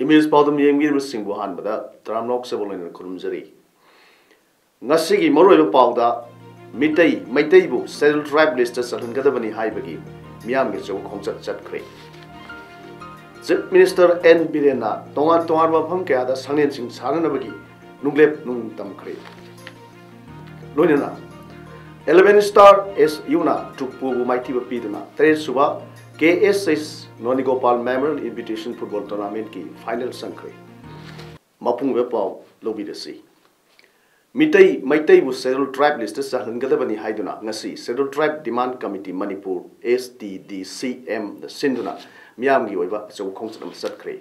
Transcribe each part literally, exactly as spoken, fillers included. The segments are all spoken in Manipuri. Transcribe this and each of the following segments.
ꯏꯃꯦꯖ ꯄꯥꯎꯗꯝ ꯌꯦꯡꯕꯤꯔꯤꯕꯁꯤꯡꯕꯨ ꯑꯍꯥꯟꯕꯗ ꯇꯔꯥꯝꯅ ꯑꯣꯛꯆꯕ ꯂꯣꯏꯅꯅ ꯈꯨꯔꯨꯝꯖꯔꯤ꯫ ꯉꯁꯤꯒꯤ ꯃꯔꯨꯑꯣꯏꯕ ꯄꯥꯎꯗ ꯃꯤꯇꯩ, ꯃꯩꯇꯩꯕꯨ Scheduled Tribe list ꯆꯜꯍꯟꯒꯗꯕꯅꯤ ꯍꯥꯏꯕꯒꯤ ꯃꯤꯌꯥꯝꯒꯤ ꯑꯆꯧꯕ ꯈꯣꯡꯆꯠ ꯆꯠꯈ꯭ꯔꯦ꯫ Chief Minister N ꯕꯤꯔꯦꯟꯅ ꯇꯣꯉꯥꯟ ꯇꯣꯉꯥꯟꯕ ꯃꯐꯝ ꯀꯌꯥꯗ ꯁꯪꯂꯦꯟꯁꯤꯡ ꯁꯥꯟꯅꯅꯕꯒꯤ ꯅꯨꯡꯂꯦꯞ ꯅꯨꯡ ꯇꯝꯈ꯭ꯔꯦ꯫ ꯂꯣꯏꯅꯅ eleven Star S Uꯅ ꯇ꯭ꯔꯨꯛꯄꯨꯕꯨ ꯃꯥꯏꯊꯤꯕ ꯄꯤꯗꯨꯅ ꯇꯔꯦꯠꯁꯨꯕ K S S ꯅꯣꯅꯤꯒꯣꯄꯥꯜ Memorial Invitation Football Tournamentꯀꯤ final ꯆꯪꯈ꯭ꯔꯦ꯫ ꯃꯄꯨꯡ ꯑꯣꯏꯕ ꯄꯥꯎ ꯂꯧꯕꯤꯔꯁꯤ꯫ ꯃꯤꯇꯩ, ꯃꯩꯇꯩꯕꯨ Scheduled Tribe list ꯆꯜꯍꯟꯒꯗꯕꯅꯤ ꯍꯥꯏꯗꯨꯅ ꯉꯁꯤ Scheduled Tribe Demand Committee Manipur, S T D C M ꯅ ꯁꯤꯟꯗꯨꯅ ꯃꯤꯌꯥꯝꯒꯤ ꯑꯣꯏꯕ ꯑꯆꯧꯕ ꯈꯣꯡꯆꯠ ꯑꯃ ꯆꯠꯈ꯭ꯔꯦ꯫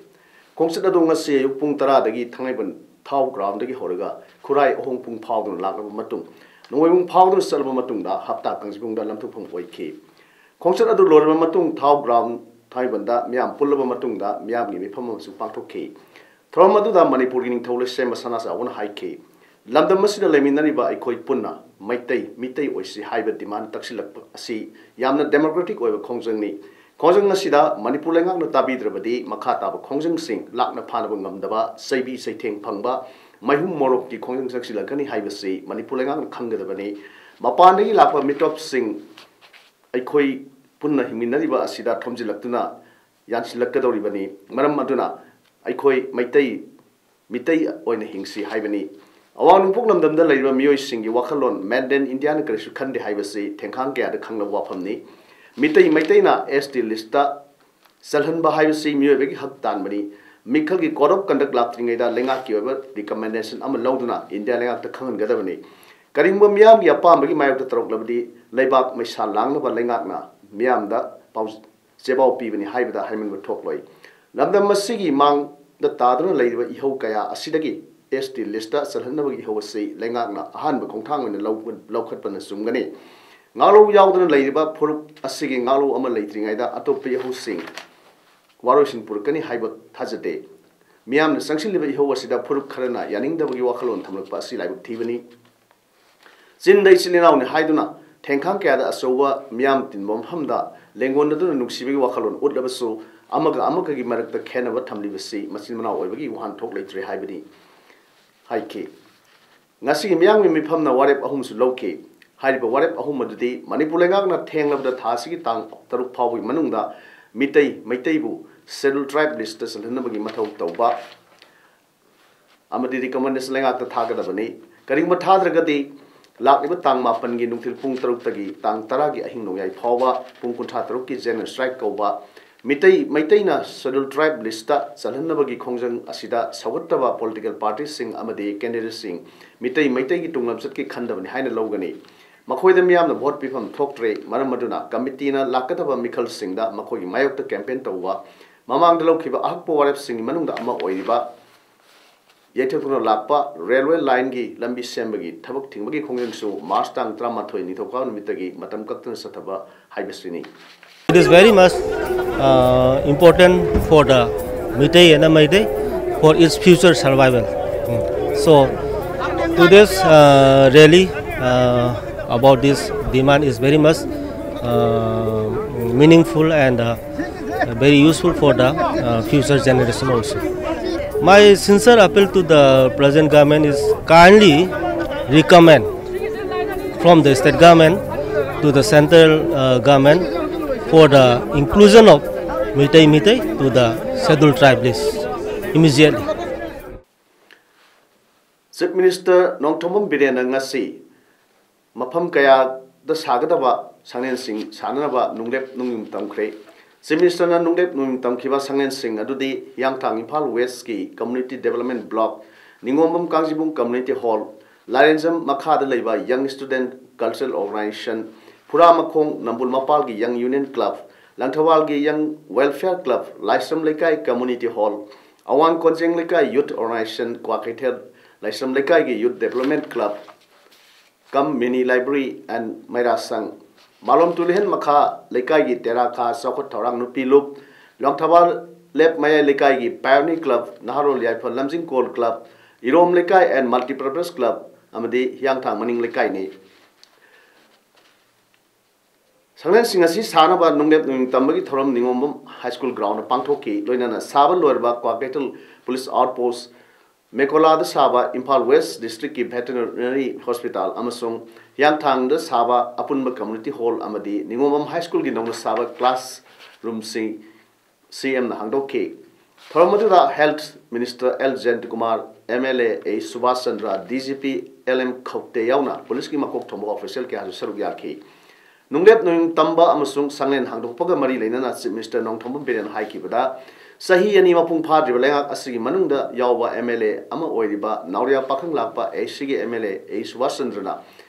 ꯈꯣꯡꯆꯠ ꯑꯗꯨ ꯉꯁꯤ ꯑꯌꯨꯛ ꯄꯨꯡ ꯇꯔꯥꯗꯒꯤ ꯊꯥꯡꯃꯩꯕꯟ ꯊꯥꯎ groundꯗꯒꯤ ꯍꯧꯔꯒ ꯈꯨꯔꯥꯏ ꯑꯍꯣꯡꯄꯨꯡ ꯐꯥꯎꯗꯨꯅ ꯂꯥꯛꯂꯕ ꯃꯇꯨꯡ, ꯅꯣꯡꯃꯥꯏꯕꯨꯡ ꯐꯥꯎꯗꯨꯅ ꯆꯠꯂꯕ ꯃꯇꯨꯡꯗ ꯍꯞꯇꯥ ꯀꯥꯡꯖꯩꯕꯨꯡꯗ ꯂꯝꯊꯣꯛꯐꯝ ꯑꯣꯏꯈꯤ꯫ ꯈꯣꯡꯆꯠ ꯑꯗꯨ ꯂꯣꯏꯔꯕ ꯃꯇꯨꯡ ꯊꯥꯎ ground ꯊꯥꯡꯃꯩꯕꯟꯗ ꯃꯤꯌꯥꯝ ꯄꯨꯜꯂꯕ ꯃꯇꯨꯡꯗ ꯃꯤꯌꯥꯝꯒꯤ ꯃꯤꯐꯝ ꯑꯃꯁꯨ ꯄꯥꯡꯊꯣꯛꯈꯤ꯫ ꯊꯧꯔꯝ ꯑꯗꯨꯗ ꯃꯅꯤꯄꯨꯔꯒꯤ ꯅꯤꯡꯊꯧ ꯂꯩꯁꯦꯝꯕ ꯁꯅꯥ ꯁꯥꯎꯕꯅ ꯍꯥꯏꯈꯤ, ꯂꯝꯗꯝ ꯑꯁꯤꯗ ꯂꯩꯃꯤꯟꯅꯔꯤꯕ ꯑꯩꯈꯣꯏ ꯄꯨꯟꯅ ꯃꯩꯇꯩ, ꯃꯤꯇꯩ ꯑꯣꯏꯁꯤ ꯍꯥꯏꯕ demand ꯇꯛꯁꯤꯜꯂꯛꯄ ꯑꯁꯤ ꯌꯥꯝꯅ democratic ꯑꯣꯏꯕ ꯈꯣꯡꯖꯪꯅꯤ꯫ ꯈꯣꯡꯖꯪ ꯑꯁꯤꯗ ꯃꯅꯤꯄꯨꯔ ꯂꯩꯉꯥꯛꯅ ꯇꯥꯕꯤꯗ꯭ꯔꯕꯗꯤ ꯃꯈꯥ ꯇꯥꯕ ꯈꯣꯡꯖꯪꯁꯤꯡ ꯂꯥꯛꯅ ꯐꯥꯅꯕ ꯉꯝꯗꯕ, ꯆꯩꯕꯤ ꯆꯩꯊꯦꯡ ꯐꯪꯕ, ꯃꯩꯍꯨ ꯃꯣꯔꯣꯛꯀꯤ ꯈꯣꯡꯖꯪ ꯆꯪꯁꯤꯜꯂꯛꯀꯅꯤ ꯍꯥꯏꯕꯁꯤ ꯃꯅꯤꯄꯨꯔ ꯂꯩꯉꯥꯛꯅ ꯈꯪꯒꯗꯕꯅꯤ꯫ ꯃꯄꯥꯟꯗꯒꯤ ꯂꯥꯛꯄ ꯃꯤꯇꯣꯞꯁꯤꯡ ꯑꯩꯈꯣꯏ ꯄꯨꯟꯅ ꯍꯤꯡꯃꯤꯟꯅꯔꯤꯕ ꯑꯁꯤꯗ ꯊꯣꯝꯖꯤꯜꯂꯛꯇꯨꯅ ꯌꯥꯟꯁꯤꯜꯂꯛꯀꯗꯧꯔꯤꯕꯅꯤ꯫ ꯃꯔꯝ ꯑꯗꯨꯅ ꯑꯩꯈꯣꯏ ꯃꯩꯇꯩ, ꯃꯤꯇꯩ ꯑꯣꯏꯅ ꯍꯤꯡꯁꯤ ꯍꯥꯏꯕꯅꯤ꯫ ꯑꯋꯥꯡ ꯅꯣꯡꯄꯣꯛ ꯂꯝꯗꯝꯗ ꯂꯩꯔꯤꯕ ꯃꯤꯑꯣꯏꯁꯤꯡꯒꯤ ꯋꯥꯈꯜꯂꯣꯟ mainland Indiaꯅ ꯀꯔꯤꯁꯨ ꯈꯟꯗꯦ ꯍꯥꯏꯕꯁꯤ ꯊꯦꯡꯈꯥꯡ ꯀꯌꯥꯗ ꯈꯪꯂꯕ ꯋꯥꯐꯝꯅꯤ꯫ ꯃꯤꯇꯩ, ꯃꯩꯇꯩꯅ S T listꯇ ꯆꯜꯍꯟꯕ ꯍꯥꯏꯕꯁꯤ ꯃꯤꯑꯣꯏꯕꯒꯤ ꯍꯛ ꯇꯥꯟꯕꯅꯤ꯫ ꯃꯤꯈꯜꯒꯤ code of conduct ꯂꯥꯛꯇ꯭ꯔꯤꯉꯩꯗ ꯂꯩꯉꯥꯛꯀꯤ ꯑꯣꯏꯕ recommendation ꯑꯃ ꯂꯧꯗꯨꯅ ꯏꯟꯗꯤꯌꯥ ꯂꯩꯉꯥꯛꯇ ꯈꯪꯍꯟꯒꯗꯕꯅꯤ꯫ ꯀꯔꯤꯒꯨꯝꯕ ꯃꯤꯌꯥꯝꯒꯤ ꯑꯄꯥꯝꯕꯒꯤ ꯃꯥꯌꯣꯛꯇ ꯇꯧꯔꯛꯂꯕꯗꯤ ꯂꯩꯕꯥꯛ ꯃꯩꯁꯥ ꯂꯥꯡꯅꯕ ꯂꯩꯉꯥꯛꯅ ꯃꯤꯌꯥꯝꯗ ꯄꯥꯎ ꯆꯦꯕꯥꯎ ꯄꯤꯕꯅꯤ ꯍꯥꯏꯕꯗ ꯍꯥꯏꯃꯟꯕ ꯊꯣꯛꯂꯣꯏ꯫ ꯂꯝꯗꯝ ꯑꯁꯤꯒꯤ ꯃꯥꯡꯗ ꯇꯥꯗꯨꯅ ꯂꯩꯔꯤꯕ ꯏꯍꯧ ꯀꯌꯥ ꯑꯁꯤꯗꯒꯤ ꯑꯦꯁ ꯇꯤ ꯂꯤꯁꯇ ꯆꯜꯍꯟꯅꯕꯒꯤ ꯏꯍꯧ ꯑꯁꯤ ꯂꯩꯉꯥꯛꯅ ꯑꯍꯥꯟꯕ ꯈꯣꯡꯊꯥꯡ ꯑꯣꯏꯅ ꯂꯧ-, ꯂꯧꯈꯠꯄꯅ ꯆꯨꯝꯒꯅꯤ꯫ ꯉꯥꯛꯂꯧ ꯌꯥꯎꯗꯅ ꯂꯩꯔꯤꯕ ꯐꯨꯔꯨꯞ ꯑꯁꯤꯒꯤ ꯉꯥꯛꯂꯧ ꯑꯃ ꯂꯩꯇ꯭ꯔꯤꯉꯩꯗ ꯑꯇꯣꯞꯄ ꯏꯍꯧꯁꯤꯡ ꯋꯥꯔꯣꯏꯁꯤꯟ ꯄꯨꯔꯛꯀꯅꯤ ꯍꯥꯏꯕ ꯊꯥꯖꯗꯦ꯫ ꯃꯤꯌꯥꯝꯅ ꯆꯪꯁꯤꯜꯂꯤꯕ ꯏꯍꯧ ꯑꯁꯤꯗ ꯐꯨꯔꯨꯞ ꯈꯔꯅ ꯌꯥꯅꯤꯡꯗꯕꯒꯤ ꯋꯥꯈꯜꯂꯣꯟ ꯊꯝꯂꯛꯄ ꯑꯁꯤ ꯂꯥꯏꯕꯛ ꯊꯤꯕꯅꯤ꯫ ꯆꯤꯟꯗ ꯏꯆꯤꯜ ꯏꯅꯥꯎꯅꯤ ꯍꯥꯏꯗꯨꯅ ꯊꯦꯡꯈꯥꯡ ꯀꯌꯥꯗ ꯑꯆꯧꯕ ꯃꯤꯌꯥꯝ ꯇꯤꯟꯕ ꯃꯐꯝꯗ ꯂꯦꯡꯒꯣꯟꯅꯗꯨꯅ ꯅꯨꯡꯁꯤꯕꯒꯤ ꯋꯥꯈꯜꯂꯣꯟ ꯎꯠꯂꯕꯁꯨ, ꯑꯃꯒ ꯑꯃꯒꯒꯤ ꯃꯔꯛꯇ ꯈꯦꯟꯅꯕ ꯊꯝꯂꯤꯕꯁꯤ ꯃꯆꯤꯟ ꯃꯅꯥꯎ ꯑꯣꯏꯕꯒꯤ ꯋꯥꯍꯟꯊꯣꯛ ꯂꯩꯇ꯭ꯔꯦ ꯍꯥꯏꯕꯅꯤ꯫ ꯍꯥꯏꯈꯤ꯫ ꯉꯁꯤꯒꯤ ꯃꯤꯌꯥꯝꯒꯤ ꯃꯤꯐꯝꯅ ꯋꯥꯔꯦꯞ ꯑꯍꯨꯝꯁꯨ ꯂꯧꯈꯤ꯫ ꯍꯥꯏꯔꯤꯕ ꯋꯥꯔꯦꯞ ꯑꯍꯨꯝ ꯑꯗꯨꯗꯤ ꯃꯅꯤꯄꯨꯔ ꯂꯩꯉꯥꯛꯅ ꯊꯦꯡꯂꯕꯗ ꯊꯥ ꯑꯁꯤꯒꯤ ꯇꯥꯡ ꯇꯔꯨꯛ ꯐꯥꯎꯕꯒꯤ ꯃꯅꯨꯡꯗ ꯃꯤꯇꯩ ꯃꯩꯇꯩꯕꯨ Scheduled Tribe ꯂꯤꯁꯇ ꯆꯜꯍꯟꯅꯕꯒꯤ ꯃꯊꯧ ꯇꯧꯕ ꯑꯃꯗꯤ recommendation ꯂꯩꯉꯥꯛꯇ ꯊꯥꯒꯗꯕꯅꯤ꯫ ꯀꯔꯤꯒꯨꯝꯕ ꯊꯥꯗ꯭ꯔꯒꯗꯤ ꯂꯥꯛꯂꯤꯕ ꯇꯥꯡ ꯃꯥꯄꯟꯒꯤ ꯅꯨꯡꯊꯤꯜ ꯄꯨꯡ ꯇꯔꯨꯛꯇꯒꯤ ꯇꯥꯡ ꯇꯔꯥꯒꯤ ꯑꯍꯤꯡ ꯅꯣꯡꯌꯥꯏ ꯐꯥꯎꯕ ꯄꯨꯡ ꯀꯨꯟꯊ꯭ꯔꯥ ꯇꯔꯨꯛꯀꯤ general strike ꯀꯧꯕ ꯃꯤꯇꯩ, ꯃꯩꯇꯩꯅ Scheduled Tribe ꯂꯤꯁꯇ ꯆꯜꯍꯟꯅꯕꯒꯤ ꯈꯣꯡꯖꯪ ꯑꯁꯤꯗ ꯁꯧꯒꯠꯇꯕ political partyꯁꯤꯡ ꯑꯃꯗꯤ candidateꯁꯤꯡ ꯃꯤꯇꯩ, ꯃꯩꯇꯩꯒꯤ ꯇꯨꯡ ꯂꯝꯆꯠꯀꯤ ꯈꯟꯗꯕꯅꯤ ꯍꯥꯏꯅ ꯂꯧꯒꯅꯤ꯫ ꯃꯈꯣꯏꯗ ꯃꯤꯌꯥꯝꯅ vote ꯄꯤꯐꯝ ꯊꯣꯛꯇ꯭ꯔꯦ꯫ ꯃꯔꯝ ꯑꯗꯨꯅ committeeꯅ ꯂꯥꯛꯀꯗꯕ ꯃꯤꯈꯜꯁꯤꯡꯗ ꯃꯈꯣꯏꯒꯤ ꯃꯥꯌꯣꯛꯇ campaign ꯇꯧꯕ, ꯃꯃꯥꯡꯗ ꯂꯧꯈꯤꯕ ꯑꯍꯛꯄ ꯋꯥꯔꯦꯞꯁꯤꯡꯒꯤ ꯃꯅꯨꯡꯗ ꯑꯃ ꯑꯣꯏꯔꯤꯕ ꯌꯩꯊꯣꯛꯇꯨꯅ ꯂꯥꯛꯄ railway lineꯒꯤ ꯂꯝꯕꯤ ꯁꯦꯝꯕꯒꯤ ꯊꯕꯛ ꯊꯤꯡꯕꯒꯤ ꯈꯣꯡꯖꯪꯁꯨ March ꯇꯥꯡ ꯇꯔꯥꯃꯥꯊꯣꯏ ꯅꯤꯡꯊꯧꯀꯥꯕ ꯅꯨꯃꯤꯠꯇꯒꯤ ꯃꯇꯝ ꯀꯛꯇꯅ ꯆꯠꯊꯕ ꯍꯥꯏꯕꯁꯤꯅꯤ꯫ It is very much uh, important for the Meitei and the Meitei for its future survival. Hmm. So today's uh, rally uh, about this demand is very much uh, meaningful and uh, very useful for the uh, future generation also. My sincere appeal to the present government is kindly recommend from the state government to the central uh, government for the inclusion of Meitei Meitei to the Scheduled Tribe list immediately. Chief Minister Nongthombam ꯕꯤꯔꯦꯟꯅ ꯉꯁꯤ ꯃꯐꯝ ꯀꯌꯥꯗ ꯁꯥꯒꯗꯕ ꯁꯪꯂꯦꯟꯁꯤꯡ ꯁꯥꯅꯅꯕ ꯅꯨꯡꯂꯦꯞ ꯅꯨꯡꯌꯨꯡ ꯇꯝꯈ꯭ꯔꯦ꯫ Chief Ministerꯅ ꯅꯨꯡꯂꯦꯞ ꯅꯨꯡꯌꯨꯡ ꯇꯝꯈꯤꯕ ꯁꯪꯂꯦꯟꯁꯤꯡ ꯑꯗꯨꯗꯤ ꯍꯤꯌꯥꯡꯊꯥꯡ Imphal Westꯀꯤ Community Development Block, ꯅꯤꯉꯣꯝꯕꯝ ꯀꯥꯡꯖꯤꯕꯨꯡ Community Hall, ꯂꯥꯏꯔꯦꯟꯖꯝ ꯃꯈꯥꯗ ꯂꯩꯕ Young Student Cultural Organization, ꯐꯨꯔꯥꯃꯈꯣꯡ ꯅꯝꯕꯨꯜ ꯃꯄꯥꯜꯒꯤ Young Union Club, ꯂꯪꯊꯕꯥꯜꯒꯤ Young Welfare Club, ꯂꯥꯏꯁ꯭ꯔꯝ ꯂꯩꯀꯥꯏ Community Hall, ꯑꯋꯥꯡ ꯀꯣꯟꯖꯦꯡ ꯂꯩꯀꯥꯏ Youth Organization, ꯀ꯭ꯋꯥꯀꯩꯊꯦꯜ ꯂꯥꯏꯁ꯭ꯔꯝ ꯂꯩꯀꯥꯏꯒꯤ Youth Development Club cum Mini Library and ꯃꯩꯔꯥ ꯁꯪ, ꯃꯥꯂꯣꯝ ꯇꯨꯂꯤꯍꯟ ꯃꯈꯥ ꯂꯩꯀꯥꯏꯒꯤ ꯇꯦꯔꯥ ꯈꯥ ꯆꯥꯎꯈꯠ ꯊꯧꯔꯥꯡ ꯅꯨꯄꯤ ꯂꯨꯞ, ꯂꯣꯡꯊꯕꯥꯜ ꯂꯦꯞ ꯃꯌꯥꯏ ꯂꯩꯀꯥꯏꯒꯤ Pioneer Club, ꯅꯍꯥꯔꯣꯜ ꯌꯥꯏꯐ ꯂꯝꯖꯤꯡꯀꯣꯜ Club, ꯏꯔꯣꯝ ꯂꯩꯀꯥꯏ and Multipurpose Club ꯑꯃꯗꯤ ꯍꯤꯌꯥꯡꯊꯥꯡ ꯃꯅꯤꯡ ꯂꯩꯀꯥꯏꯅꯤ꯫ ꯁꯪꯂꯦꯟꯁꯤꯡ ꯑꯁꯤ ꯁꯥꯅꯕ ꯅꯨꯡꯂꯦꯞ ꯅꯨꯡꯅꯤꯡ ꯇꯝꯕꯒꯤ ꯊꯧꯔꯝ ꯅꯤꯉꯣꯝꯕꯝ High School ground ꯗ ꯄꯥꯡꯊꯣꯛꯈꯤ꯫ ꯂꯣꯏꯅꯅ ꯁꯥꯕ ꯂꯣꯏꯔꯕ ꯀ꯭ꯋꯥꯀꯩꯊꯦꯜ Police Outpost, ꯃꯦꯀꯣꯂꯥꯗ ꯁꯥꯕ ꯏꯝꯐꯥꯜ West District ꯀꯤ Veterinary Hospital ꯑꯃꯁꯨꯡ ꯍꯤꯌꯥꯡꯊꯥꯡꯗ ꯁꯥꯕ ꯑꯄꯨꯟꯕ Community Hall ꯑꯃꯗꯤ ꯅꯤꯉꯣꯝꯕꯝ High School ꯒꯤ ꯅꯧꯅ ꯁꯥꯕ classroom ꯁꯤꯡ C M ꯅ ꯍꯥꯡꯗꯣꯛꯈꯤ꯫ ꯊꯧꯔꯝ ꯑꯗꯨꯗ Health Minister L Jayantakumar, M L A A ꯁꯨꯕꯥꯁ Chandra, D G P L M Khaute ꯌꯥꯎꯅ ꯄꯨꯂꯤꯁꯀꯤ ꯃꯀꯣꯛ ꯊꯣꯡꯕ official ꯀꯌꯥꯁꯨ ꯁꯔꯨꯛ ꯌꯥꯈꯤ꯫ ꯅꯨꯡꯂꯦꯞ ꯅꯨꯡꯅꯤꯡ ꯇꯝꯕ ꯑꯃꯁꯨꯡ ꯁꯪꯂꯦꯟ ꯍꯥꯡꯗꯣꯛꯄꯒ ꯃꯔꯤ ꯂꯩꯅꯅ Chief Minister ꯅꯣꯡꯊꯣꯝꯕꯝ ꯕꯤꯔꯦꯟꯅ ꯍꯥꯏꯈꯤꯕꯗ, ꯆꯍꯤ ꯑꯅꯤ ꯃꯄꯨꯡ ꯐꯥꯗ꯭ꯔꯤꯕ ꯂꯩꯉꯥꯛ ꯑꯁꯤꯒꯤ ꯃꯅꯨꯡꯗ ꯌꯥꯎꯕ M L A ꯑꯃ ꯑꯣꯏꯔꯤꯕ ꯅꯥꯎꯔꯤꯌꯥ ꯄꯥꯈꯪ ꯂꯥꯛꯄ ꯑꯦ ꯁꯤꯒꯤ M L A A Subhas ꯆꯟꯗ꯭ꯔꯅ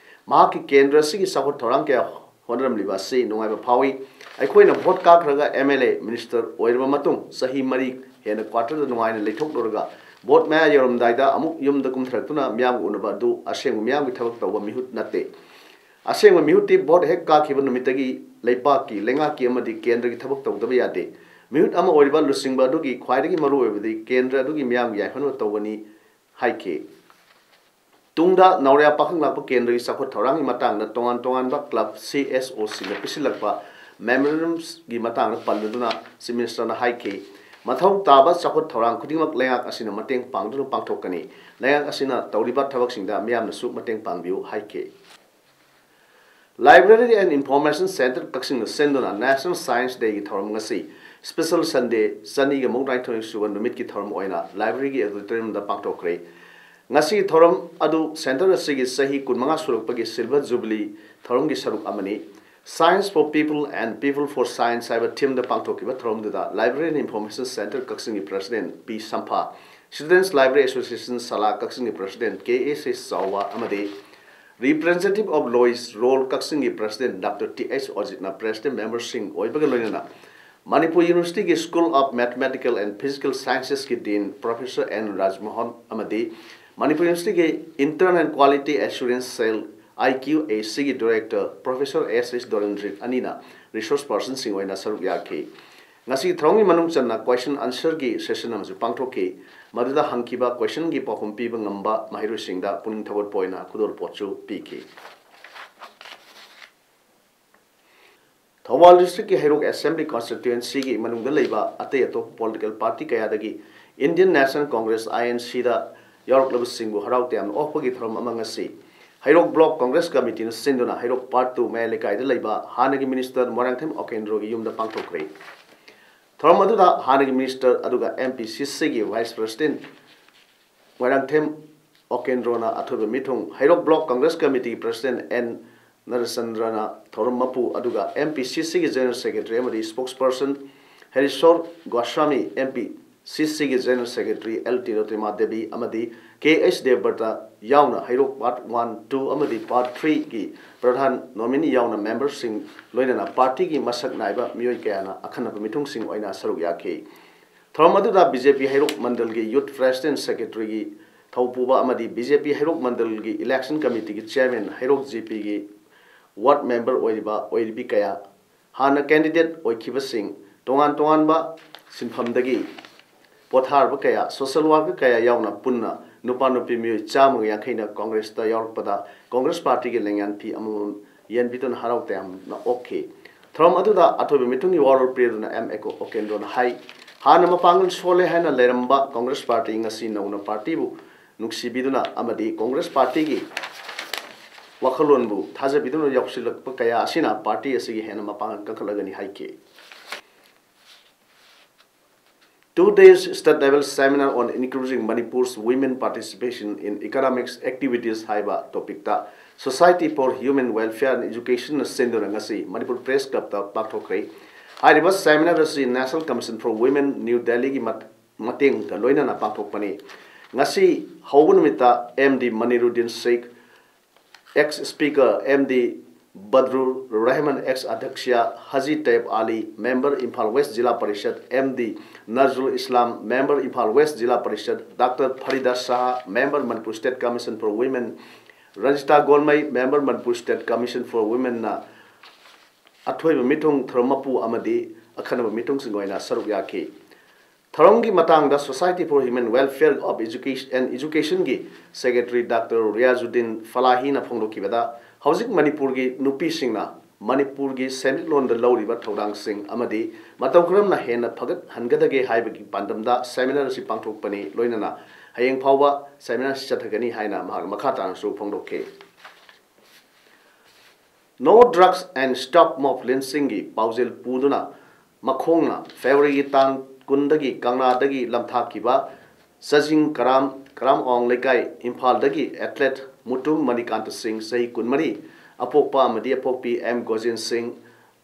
ꯃꯍꯥꯛꯀꯤ ꯀꯦꯟꯗ꯭ꯔ ꯑꯁꯤꯒꯤ ꯆꯥꯎꯈꯠ ꯊꯧꯔꯥꯡ ꯀꯌꯥ ꯍꯣꯠꯅꯔꯝꯂꯤꯕ ꯑꯁꯤ ꯅꯨꯡꯉꯥꯏꯕ ꯐꯥꯎꯏ꯫ ꯑꯩꯈꯣꯏꯅ vote ꯀꯥꯈ꯭ꯔꯒ M L A minister ꯑꯣꯏꯔꯕ ꯃꯇꯨꯡ ꯆꯍꯤ ꯃꯔꯤ ꯍꯦꯟꯅ quarter ꯗ ꯅꯨꯡꯉꯥꯏꯅ ꯂꯩꯊꯣꯛꯂꯨꯔꯒ vote ꯃꯌꯥ ꯌꯧꯔꯝꯗꯥꯏꯗ ꯑꯃꯨꯛ ꯌꯨꯝꯗ ꯀꯨꯝꯊꯔꯛꯇꯨꯅ ꯃꯤꯌꯥꯝꯒ ꯎꯅꯕ ꯑꯗꯨ ꯑꯁꯦꯡꯕ ꯃꯤꯌꯥꯝꯒꯤ ꯊꯕꯛ ꯇꯧꯕ ꯃꯤꯍꯨꯠ ꯅꯠꯇꯦ꯫ ꯑꯁꯦꯡꯕ ꯃꯤꯍꯨꯠꯇꯤ vote ꯍꯦꯛ ꯀꯥꯈꯤꯕ ꯅꯨꯃꯤꯠꯇꯒꯤ ꯂꯩꯕꯥꯛꯀꯤ, ꯂꯩꯉꯥꯛꯀꯤ ꯑꯃꯗꯤ ꯀꯦꯟꯗ꯭ꯔꯒꯤ ꯊꯕꯛ ꯇꯧꯗꯕ ꯌꯥꯗꯦ꯫ ꯃꯤꯍꯨꯠ ꯑꯃ ꯑꯣꯏꯔꯤꯕ ꯂꯨꯆꯤꯡꯕ ꯑꯗꯨꯒꯤ ꯈ꯭ꯋꯥꯏꯗꯒꯤ ꯃꯔꯨꯑꯣꯏꯕꯗꯤ ꯀꯦꯟꯗ꯭ꯔ ꯑꯗꯨꯒꯤ ꯃꯤꯌꯥꯝꯒꯤ ꯌꯥꯏꯐꯅꯕ ꯇꯧꯕꯅꯤ ꯍꯥꯏꯈꯤ꯫ ꯇꯨꯡꯗ ꯅꯥꯎꯔꯤꯌꯥ ꯄꯥꯈꯪ ꯂꯥꯛꯄ ꯀꯦꯟꯗ꯭ꯔꯒꯤ ꯆꯥꯎꯈꯠ ꯊꯧꯔꯥꯡꯒꯤ ꯃꯇꯥꯡꯗ ꯇꯣꯉꯥꯟ ꯇꯣꯉꯥꯟꯕ club C S O ꯁꯤꯡꯅ ꯄꯤꯁꯤꯜꯂꯛꯄ memorandums ꯒꯤ ꯃꯇꯥꯡꯗ ꯄꯜꯂꯗꯨꯅ Chief Minister ꯅ ꯍꯥꯏꯈꯤ, ꯃꯊꯧ ꯇꯥꯕ ꯆꯥꯎꯈꯠ ꯊꯧꯔꯥꯡ ꯈꯨꯗꯤꯡꯃꯛ ꯂꯩꯉꯥꯛ ꯑꯁꯤꯅ ꯃꯇꯦꯡ ꯄꯥꯡꯗꯨꯅ ꯄꯥꯡꯊꯣꯛꯀꯅꯤ꯫ ꯂꯩꯉꯥꯛ ꯑꯁꯤꯅ ꯇꯧꯔꯤꯕ ꯊꯕꯛꯁꯤꯡꯗ ꯃꯤꯌꯥꯝꯅꯁꯨ ꯃꯇꯦꯡ ꯄꯥꯡꯕꯤꯌꯨ ꯍꯥꯏꯈꯤ꯫ Library and Information Centre ꯀꯛꯆꯤꯡꯅ ꯁꯤꯟꯗꯨꯅ National Science Day ꯒꯤ ꯊꯧꯔꯝ ꯉꯁꯤ Special Sunday ꯆꯅꯤꯒ ꯃꯧꯗ꯭ꯔꯥꯅꯤꯊꯣꯏ ꯁꯨꯕ ꯅꯨꯃꯤꯠꯀꯤ ꯊꯧꯔꯝ ꯑꯣꯏꯅ library ꯒꯤ auditorium ꯗ ꯄꯥꯡꯊꯣꯛꯈ꯭ꯔꯦ꯫ ꯉꯁꯤꯒꯤ ꯊꯧꯔꯝ ꯑꯗꯨ centre ꯑꯁꯤꯒꯤ ꯆꯍꯤ ꯀꯨꯟꯃꯉꯥ ꯁꯨꯔꯛꯄꯒꯤ silver jubilee ꯊꯧꯔꯝꯒꯤ ꯁꯔꯨꯛ ꯑꯃꯅꯤ꯫ Science for People and People for Science ꯍꯥꯏꯕ theme ꯗ ꯄꯥꯡꯊꯣꯛꯈꯤꯕ ꯊꯧꯔꯝꯗꯨꯗ Library and Information Centre ꯀꯛꯆꯤꯡꯒꯤ President P Sampha, Students Library Association ꯁꯂꯥ ꯀꯛꯆꯤꯡꯒꯤ President K S S Chaoba ꯑꯃꯗꯤ Representative of Lois Roll ꯀꯛꯆꯤꯡꯒꯤ President Doctor ꯇꯤ ꯑꯩꯆ ꯑꯣꯖꯤꯠꯅ President member ꯁꯤꯡ ꯑꯣꯏꯕꯒ ꯂꯣꯏꯅꯅ ꯃꯅꯤꯄꯨꯔ ꯌꯨꯅꯤꯚꯔꯁꯤꯇꯤꯒꯤ School of Mathematical and Physical Sciences ꯀꯤ Dean Professor N ꯔꯥꯖꯃꯣꯍꯟ ꯑꯃꯗꯤ ꯃꯅꯤꯄꯨꯔ ꯌꯨꯅꯤꯚꯔꯁꯤꯇꯤꯒꯤ Internal and Quality Assurance Cell, I Q A C ꯒꯤ Director Professor S H ꯗꯣꯔꯦꯟꯗ꯭ꯔꯤꯠ ꯑꯅꯤꯅ resource personꯁꯤꯡ ꯑꯣꯏꯅ ꯁꯔꯨꯛ ꯌꯥꯈꯤ꯫ ꯉꯁꯤꯒꯤ ꯊꯧꯔꯝꯒꯤ ꯃꯅꯨꯡ ꯆꯟꯅ question answerꯒꯤ session ꯑꯃꯁꯨ ꯄꯥꯡꯊꯣꯛꯈꯤ꯫ ꯃꯗꯨꯗ ꯍꯪꯈꯤꯕ questionꯒꯤ ꯄꯥꯎꯈꯨꯝ ꯄꯤꯕ ꯉꯝꯕ ꯃꯍꯩꯔꯣꯏꯁꯤꯡꯗ ꯄꯨꯛꯅꯤꯡ ꯊꯧꯒꯠꯄ ꯑꯣꯏꯅ ꯈꯨꯗꯣꯜꯄꯣꯠꯁꯨ ꯄꯤꯈꯤ꯫ ꯊꯧꯕꯥꯜ districtꯀꯤ ꯍꯩꯔꯣꯛ Assembly constituencyꯒꯤ ꯃꯅꯨꯡꯗ ꯂꯩꯕ ꯑꯇꯩ ꯑꯇꯣꯞꯄ political party ꯀꯌꯥꯗꯒꯤ Indian National Congress, I N C ꯗ ꯌꯥꯎꯔꯛꯂꯕꯁꯤꯡꯕꯨ ꯍꯔꯥꯎ ꯇꯌꯥꯝꯅ ꯑꯣꯛꯄꯒꯤ ꯊꯧꯔꯝ ꯑꯃ ꯉꯁꯤ ꯍꯩꯔꯣꯛ Block Congress Committeeꯅ ꯁꯤꯟꯗꯨꯅ ꯍꯩꯔꯣꯛ Part two ꯃꯌꯥꯏ ꯂꯩꯀꯥꯏꯗ ꯂꯩꯕ ꯍꯥꯟꯅꯒꯤ Minister ꯃꯣꯏꯔꯥꯡꯊꯦꯝ ꯑꯣꯀꯦꯟꯗ꯭ꯔꯣꯒꯤ ꯌꯨꯝꯗ ꯄꯥꯡꯊꯣꯛꯈ꯭ꯔꯦ꯫ ꯊꯧꯔꯝ ꯑꯗꯨꯗ ꯍꯥꯟꯅꯒꯤ Minister ꯑꯗꯨꯒ M P C Cꯒꯤ Vice President Moirangthem ꯑꯣꯀꯦꯟꯗ꯭ꯔꯣꯅ ꯑꯊꯣꯏꯕ ꯃꯤꯊꯨꯡ, ꯍꯩꯔꯣꯛ Block Congress Committeeꯒꯤ President N ꯅꯔꯆꯟꯗ꯭ꯔꯅ ꯊꯧꯔꯝ ꯃꯄꯨ, ꯑꯗꯨꯒ M P C Cꯒꯤ General Secretary ꯑꯃꯗꯤ Spokesperson ꯍꯔꯤꯁꯣꯔ Goswami, M P C Cꯒꯤ General Secretary L Tilottama Devi ꯑꯃꯗꯤ K H ꯗꯦꯕꯕ꯭ꯔꯇ ꯌꯥꯎꯅ ꯍꯩꯔꯣꯛ Part one, two ꯑꯃꯗꯤ Part threeꯒꯤ Pradhan nominee ꯌꯥꯎꯅ memberꯁꯤꯡ, ꯂꯣꯏꯅꯅ partyꯒꯤ ꯃꯁꯛ ꯅꯥꯏꯕ ꯃꯤꯑꯣꯏ ꯀꯌꯥꯅ ꯑꯈꯟꯅꯕ ꯃꯤꯊꯨꯡꯁꯤꯡ ꯑꯣꯏꯅ ꯁꯔꯨꯛ ꯌꯥꯈꯤ꯫ ꯊꯧꯔꯝ ꯑꯗꯨꯗ B J P ꯍꯩꯔꯣꯛ ꯃꯟꯗꯜꯒꯤ Youth President, Secretaryꯒꯤ ꯊꯧꯄꯨꯕ ꯑꯃꯗꯤ B J P ꯍꯩꯔꯣꯛ ꯃꯟꯗꯜꯒꯤ Election Committeeꯒꯤ Chairman, ꯍꯩꯔꯣꯛ G Pꯒꯤ ward member ꯑꯣꯏꯔꯤꯕ ꯑꯣꯏꯔꯤꯕꯤ ꯀꯌꯥ, ꯍꯥꯟꯅ candidate ꯑꯣꯏꯈꯤꯕꯁꯤꯡ, ꯇꯣꯉꯥꯟ ꯇꯣꯉꯥꯟꯕ ꯁꯤꯟꯐꯝꯗꯒꯤ ꯄꯣꯊꯥꯔꯕ ꯀꯌꯥ, social worker ꯀꯌꯥ ꯌꯥꯎꯅ ꯄꯨꯟꯅ ꯅꯨꯄꯥ ꯅꯨꯄꯤ ꯃꯤꯑꯣꯏ ꯆꯥꯝꯃꯒ ꯌꯥꯡꯈꯩꯅ Congressꯇ ꯌꯥꯎꯔꯛꯄꯗ Congress partyꯒꯤ ꯂꯦꯡꯌꯥꯟ ꯐꯤ ꯑꯃꯃꯝ ꯌꯦꯟꯕꯤꯗꯨꯅ ꯍꯔꯥꯎ ꯇꯌꯥꯝꯅ ꯑꯣꯛꯈꯤ꯫ ꯊꯧꯔꯝ ꯑꯗꯨꯗ ꯑꯊꯣꯏꯕ ꯃꯤꯊꯨꯡꯒꯤ ꯋꯥꯔꯣꯜ ꯄꯤꯔꯗꯨꯅ M ꯑꯣꯀꯦꯟꯗ꯭ꯔꯣꯅ ꯍꯥꯏ, ꯍꯥꯟꯅ ꯃꯄꯥꯡꯒꯜ ꯁꯣꯜꯂꯦ ꯍꯥꯏꯅ ꯂꯩꯔꯝꯕ Congress party ꯉꯁꯤ ꯅꯧꯅ partyꯕꯨ ꯅꯨꯡꯁꯤꯕꯤꯗꯨꯅ ꯑꯃꯗꯤ Congress partyꯒꯤ ꯋꯥꯈꯜꯂꯣꯟꯕꯨ ꯊꯥꯖꯕꯤꯗꯨꯅ ꯌꯥꯎꯁꯤꯜꯂꯛꯄ ꯀꯌꯥ ꯑꯁꯤꯅ party ꯑꯁꯤꯒꯤ ꯍꯦꯟꯅ ꯃꯄꯥꯡꯒꯜ ꯀꯟꯈꯠꯂꯒꯅꯤ ꯍꯥꯏꯈꯤ꯫ Two days state level seminar on increasing Manipur's women participation in economic activities ꯍꯥꯏꯕ topicꯇ Society for Human Welfare and Educationꯅ ꯁꯤꯟꯗꯨꯅ ꯉꯁꯤ Manipur Press Clubꯇ ꯄꯥꯡꯊꯣꯛꯈ꯭ꯔꯦ꯫ ꯍꯥꯏꯔꯤꯕ seminar ꯑꯁꯤ National Commission for Women, New Delhiꯒꯤ ꯃꯠ-, ꯃꯇꯦꯡꯒ ꯂꯣꯏꯅꯅ ꯄꯥꯡꯊꯣꯛꯄꯅꯤ꯫ ꯉꯁꯤ ꯍꯧꯕ ꯅꯨꯃꯤꯠꯇ M D Maniruddin Sheikh, ex Speaker M D Badrur Rahman, ex Adhyakshya, Haji Taib Ali, member, Imphal West Zilla Parishad, M D Nazrul Islam, member, Imphal West Zilla Parishad, Doctor Farida Shah, member, Manipur State Commission for Women, Ranjita Golmai, member, Manipur State Commission for Women ꯅ ꯑꯊꯣꯏꯕ ꯃꯤꯊꯨꯡ, ꯊꯧꯔꯝ ꯃꯄꯨ ꯑꯃꯗꯤ ꯑꯈꯟꯅꯕ ꯃꯤꯊꯨꯡꯁꯤꯡ ꯑꯣꯏꯅ ꯁꯔꯨꯛ ꯌꯥꯈꯤ꯫ ꯊꯧꯔꯝꯒꯤ ꯃꯇꯥꯡꯗ Society for Human Welfare of Education and Education ꯒꯤ Secretary Doctor Riazuddin Falahi ꯅ ꯐꯣꯡꯗꯣꯛꯈꯤꯕꯗ, ꯍꯧꯖꯤꯛ ꯃꯅꯤꯄꯨꯔꯒꯤ ꯅꯨꯄꯤꯁꯤꯡꯅ ꯃꯅꯤꯄꯨꯔꯒꯤ ꯁꯦꯟꯃꯤꯠꯂꯣꯟꯗ ꯂꯧꯔꯤꯕ ꯊꯧꯗꯥꯡꯁꯤꯡ ꯑꯃꯗꯤ ꯃꯇꯧ ꯀꯔꯝꯅ ꯍꯦꯟꯅ ꯐꯒꯠꯍꯟꯒꯗꯒꯦ ꯍꯥꯏꯕꯒꯤ ꯄꯥꯟꯗꯝꯗ seminar ꯑꯁꯤ ꯄꯥꯡꯊꯣꯛꯄꯅꯤ꯫ ꯂꯣꯏꯅꯅ ꯍꯌꯦꯡ ꯐꯥꯎꯕ seminar ꯑꯁꯤ ꯆꯠꯊꯒꯅꯤ ꯍꯥꯏꯅ ꯃꯍꯥꯛꯅ ꯃꯈꯥ ꯇꯥꯅꯁꯨ ꯐꯣꯡꯗꯣꯛꯈꯤ꯫ No Drugs and Stop Mob Lynching ꯒꯤ ꯄꯥꯎꯖꯦꯜ ꯄꯨꯗꯨꯅ ꯃꯈꯣꯡꯅ February ꯒꯤ ꯇꯥꯡ ꯀꯨꯟꯗꯒꯤ ꯀꯪꯂꯥꯗꯒꯤ ꯂꯝꯊꯥꯈꯤꯕ ꯆꯖꯤꯡ ꯀꯔꯥꯝ, ꯀꯔꯥꯝ ꯑꯋꯥꯡ ꯂꯩꯀꯥꯏ, ꯏꯝꯐꯥꯜꯗꯒꯤ athlete ꯃꯨꯇꯨꯝ ꯃꯅꯤꯀꯥꯟꯇ ꯁꯤꯡ, ꯆꯍꯤ ꯀꯨꯟꯃꯔꯤ, ꯑꯄꯣꯛꯄ ꯑꯃꯗꯤ ꯑꯄꯣꯛꯄꯤ ꯑꯦꯝ ꯒꯣꯖꯤꯟ ꯁꯤꯡ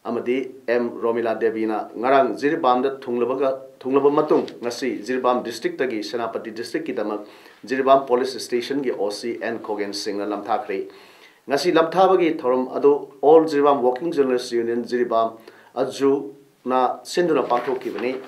ꯑꯃꯗꯤ ꯑꯦꯝ ꯔꯣꯃꯤꯂꯥ ꯗꯦꯕꯤꯅ ꯉꯔꯥꯡ ꯖꯤꯔꯤꯕꯥꯝꯗ ꯊꯨꯡꯂꯕꯒ, ꯊꯨꯡꯂꯕ ꯃꯇꯨꯡ ꯉꯁꯤ ꯖꯤꯔꯤꯕꯥꯝ district ꯇꯒꯤ ꯁꯦꯅꯥꯄꯇꯤ district ꯀꯤꯗꯃꯛ ꯖꯤꯔꯤꯕꯥꯝ police station ꯒꯤ O C ꯑꯦꯟ ꯈꯣꯒꯦꯟ ꯁꯤꯡꯅ ꯂꯝꯊꯥꯈ꯭ꯔꯦ꯫ ꯉꯁꯤ ꯂꯝꯊꯥꯕꯒꯤ ꯊꯧꯔꯝ ꯑꯗꯨ All Jiribam Working Journalist Union Jiribam, ꯑꯖꯨꯅ ꯁꯤꯟꯗꯨꯅ ꯄꯥꯡꯊꯣꯛꯈꯤꯕꯅꯤ꯫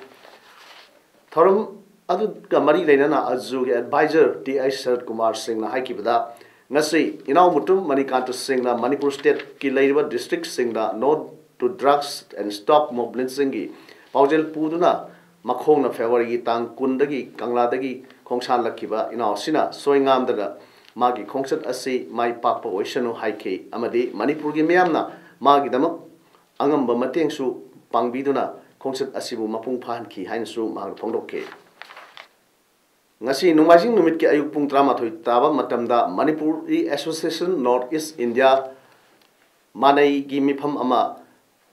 ꯊꯧꯔꯝ ꯑꯗꯨꯒ ꯃꯔꯤ ꯂꯩꯅꯅ ꯑꯖꯨꯒꯤ advisor ꯇꯤ ꯑꯥꯏ ꯁꯔꯠ ꯀꯨꯃꯥꯔ ꯁꯤꯡꯅ ꯍꯥꯏꯈꯤꯕꯗ, ꯉꯁꯤ ꯏꯅꯥꯎ ꯃꯨꯇꯨꯝ ꯃꯅꯤꯀꯥꯟꯇ ꯁꯤꯡꯅ ꯃꯅꯤꯄꯨꯔ state ꯀꯤ ꯂꯩꯔꯤꯕ district ꯁꯤꯡꯗ No to Drugs and Stop Mob Lynching ꯒꯤ ꯄꯥꯎꯖꯦꯜ ꯄꯨꯗꯨꯅ ꯃꯈꯣꯡꯅ February ꯒꯤ ꯇꯥꯡ ꯀꯨꯟꯗꯒꯤ ꯀꯪꯂꯥꯗꯒꯤ ꯈꯣꯡꯁꯥꯟꯂꯛꯈꯤꯕ ꯏꯅꯥꯎ ꯑꯁꯤꯅ ꯁꯣꯏ ꯉꯥꯝꯗꯅ ꯃꯥꯒꯤ ꯈꯣꯡꯆꯠ ꯑꯁꯤ ꯃꯥꯏ ꯄꯥꯛꯄ ꯑꯣꯏꯁꯅꯨ ꯍꯥꯏꯈꯤ ꯑꯃꯗꯤ ꯃꯅꯤꯄꯨꯔꯒꯤ ꯃꯤꯌꯥꯝꯅ ꯃꯥꯒꯤꯗꯃꯛ ꯑꯉꯝꯕ ꯃꯇꯦꯡꯁꯨ ꯄꯥꯡꯕꯤꯗꯨꯅ ꯈꯣꯡꯆꯠ ꯑꯁꯤꯕꯨ ꯃꯄꯨꯡ ꯐꯥꯍꯟꯈꯤ ꯍꯥꯏꯅꯁꯨ ꯃꯍꯥꯛꯅ ꯐꯣꯡꯗꯣꯛꯈꯤ꯫ ꯉꯁꯤ ꯅꯣꯡꯃꯥꯏꯖꯤꯡ ꯅꯨꯃꯤꯠꯀꯤ ꯑꯌꯨꯛ ꯄꯨꯡ ꯇꯔꯥꯃꯥꯊꯣꯏ ꯇꯥꯕ ꯃꯇꯝꯗ Manipuri Association North East India ꯃꯥꯅꯩꯒꯤ ꯃꯤꯐꯝ ꯑꯃ